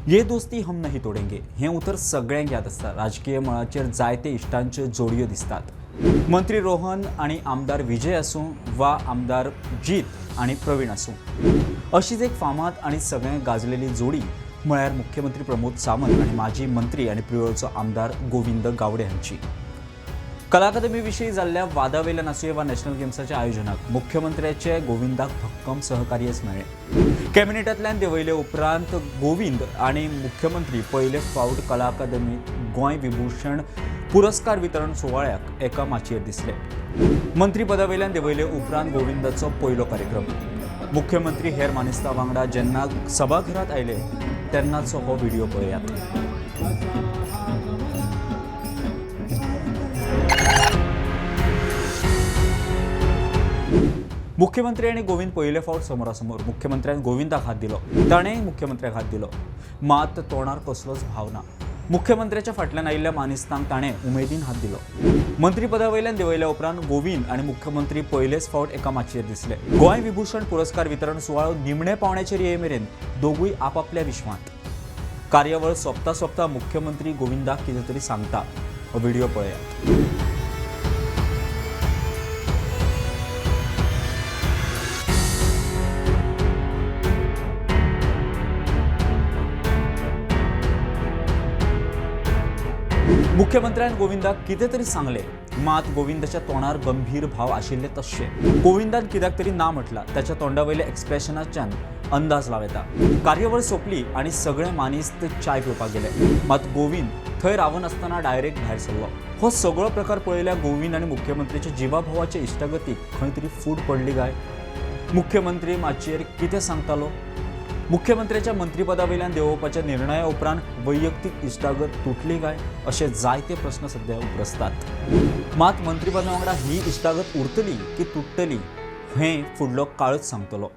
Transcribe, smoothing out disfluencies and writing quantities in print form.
ये दोस्ती हम नहीं तोडेंगे हें उतर सगळ्यांक याद आसता. राजकीय मळाचेर जायते इश्टांच्यो जोडयो दिसतात. मंत्री रोहन आनी आमदार विजय आसूं वा आमदार जीत आनी प्रवीण आसूं, अशीच एक फामाद आनी सगळ्यांक गाजलेली जोडी म्हळ्यार मुख्यमंत्री प्रमोद सावंत आनी माजी मंत्री आनी प्रियोळचो आमदार गोविंद गावडे हांची. कला अकादमी विशीं जाल्ल्या वादा वयल्यान आसुये वा नॅशनल गेम्साच्या आयोजनाक, मुख्यमंत्र्याचे गोविंदाक भक्कम सहकार्यच मेळ्ळें. कॅबिनेटांतल्यान देंवयले उपरांत गोविंद आनी मुख्यमंत्री पयले फावट कला अकादमीत गोंय विभूषण पुरस्कार वितरण सुवाळ्याक एका माचयेर दिसले. मंत्रीपदा वयल्यान देंवयले उपरांत गोविंदाचो पयलो कार्यक्रम. मुख्यमंत्री हेर मानेस्तां वांगडा जेन्ना सभाघरांत आयले तेन्नाचो हो व्हिडिओ पळयात. मुख्यमंत्री आनी गोविंद पयले फावट समोरासमोर. मुख्यमंत्र्यान गोविंदाक हात दिलो, ताणेंय मुख्यमंत्र्याक हात दिलो, मात तोंडार कसलोच भाव ना. मुख्यमंत्र्याच्या फाटल्यान आयिल्ल्या मानेस्तांक ताणें उमेदीन हात दिलो. मंत्रीपदा वयल्यान देंवयल्या उपरांत गोविंद आनी मुख्यमंत्री पयलेच फावट एका माचयेर दिसले. गोंय विभूषण पुरस्कार वितरण सुवाळो निमणे पावण्याचेर येय मेरेन दोगूय आपापल्या विश्वांत. कार्यावळ सोंपता सोंपता मुख्यमंत्री गोविंदाक कितें तरी सांगता. हो व्हिडिओ पळयात. मुख्यमंत्र्यान गोविंदाक कितें तरी सांगलें, मात गोविंदाच्या तोंडार गंभीर भाव आशिल्ले तशे. गोविंदान कित्याक तरी ना म्हटलां ताच्या तोंडा वयल्या एक्सप्रेशनाच्यान अंदाज लावं येता. कार्यावळ सोंपली आनी सगळे मानेस्त चाय पिवपाक गेले, मात गोविंद थंय रावनासतना डायरेक्ट भायर सरलो. हो सगळो प्रकार पळयल्यार गोविंद आनी मुख्यमंत्र्याच्या जिवाभावाचे इश्टागतीक खंय तरी फूट पडली काय? मुख्यमंत्री माचयेर कितें सांगतालो? मुख्यमंत्र्याच्या मंत्रीपदा वयल्यान देंवोवपाच्या निर्णया उपरांत वैयक्तीक इश्टागत तुटली काय, अशे जायते प्रस्न सध्या उप्रसतात. मात मंत्रीपदा वांगडा ही इश्टागत उरतली की तुट्टली हें फुडलो काळच सांगतलो.